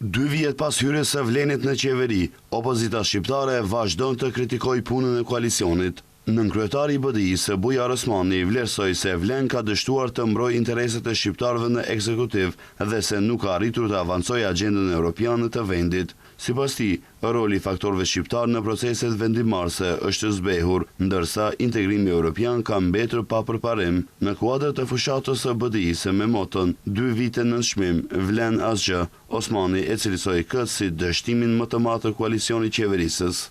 Dy vjet pas hyrjes së VLEN-it në qeveri, opozita shqiptare vazhdon të kritikojë punën e koalicionit. Nënkryetari i BDI-së, Bujar Osmani, vlerësoi se VLEN ka dështuar të mbrojë interesat e shqiptarëve në ekzekutiv dhe se nuk ka arritur të avancojë agjendën europiane të vendit. Sipas tij, roli i faktorëve shqiptarë në proceset vendimmarrëse është zbehur, ndërsa integrimi europian ka mbetur pa përparim. Në kuadër të fushatës së BDI-së me moton Dy vite nënçmim, VLEN asgjë, Osmani e cilësoi këtë si dështimin më të madh të koalicionit qeverisës.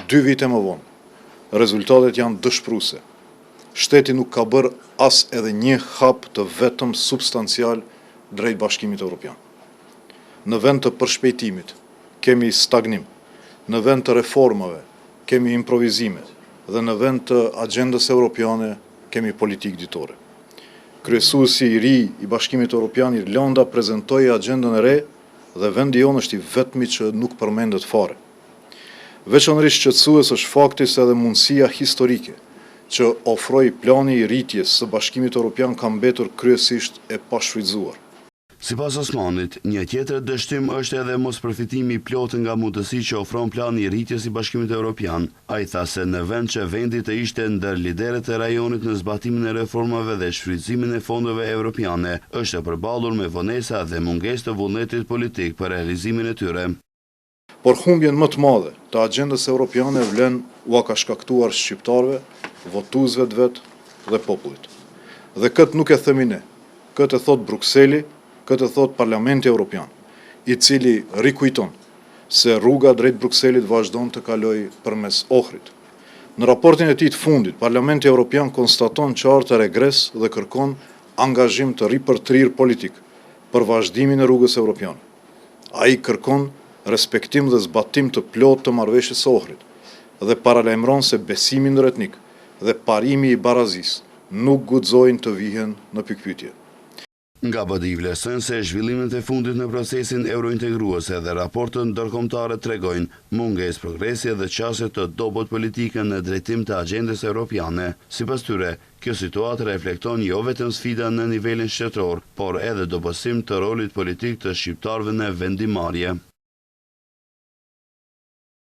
Dy vite më vonë, rezultatet janë dëshpëruese. Shteti nuk ka bërë as edhe një hap të vetëm substancial drejt Bashkimit Evropian. Në vend të përshpejtimit, kemi stagnim, në vend të reformave, kemi improvizime dhe në vend të agjendës europiane, kemi politikë ditore. Kryesuesi i ri i Bashkimit Evropian, Irlanda, prezantoi agjendën e re dhe vendi jonë është i vetmi që nuk përmendet fare. Veçanërisht shqetësues është fakti se edhe mundësia historike që ofroi plani i rritjes së Bashkimit Europian ka mbetur kryesisht e pashfrytëzuar. Sipas Osmanit, një tjetër dështim është edhe mospërfitimi i plotë nga mundësitë që ofron plani i rritjes i Bashkimit Europian. Ai tha se në vend që vendi të ishte ndër liderët e rajonit në zbatimin e reformave dhe shfrytëzimin e fondeve evropiane, është përballur me vonesa dhe mungesë të vullnetit politik për realizimin e tyre. Por humbjen më të madhe të agjendës europiane VLEN ua ka shkaktuar shqiptarëve, votuesve të vet dhe popullit. Dhe këtë nuk e themi ne, këtë e thotë Brukseli, këtë e thotë Parlamenti Europian, i cili rikujton se rruga drejt Brukselit vazhdon të kalojë përmes Ohrit. Në raportin e tij të fundit, Parlamenti Europian konstaton qartë regres dhe kërkon angazhim të ripërtrirë politik për vazhdimin e rrugës europiane. Ai kërkon respektim dhe zbatim të plotë të Marrëveshjes së Ohrit dhe paralajmëron se besimi ndëretnik dhe parimi i barazisë nuk guxojnë të vihen në pikëpyetje. Nga BDI vlerësojnë se zhvillimet e fundit në procesin eurointegruese dhe raportet ndërkombëtare tregojnë mungesë progresi dhe qasje të dobët politike në drejtim të agjendës europiane. Sipas tyre, Kjo situatë reflekton jo vetëm sfida në nivelin shtetëror, por edhe dobësim të rolit politik të shqiptarëve në vendimmarrje.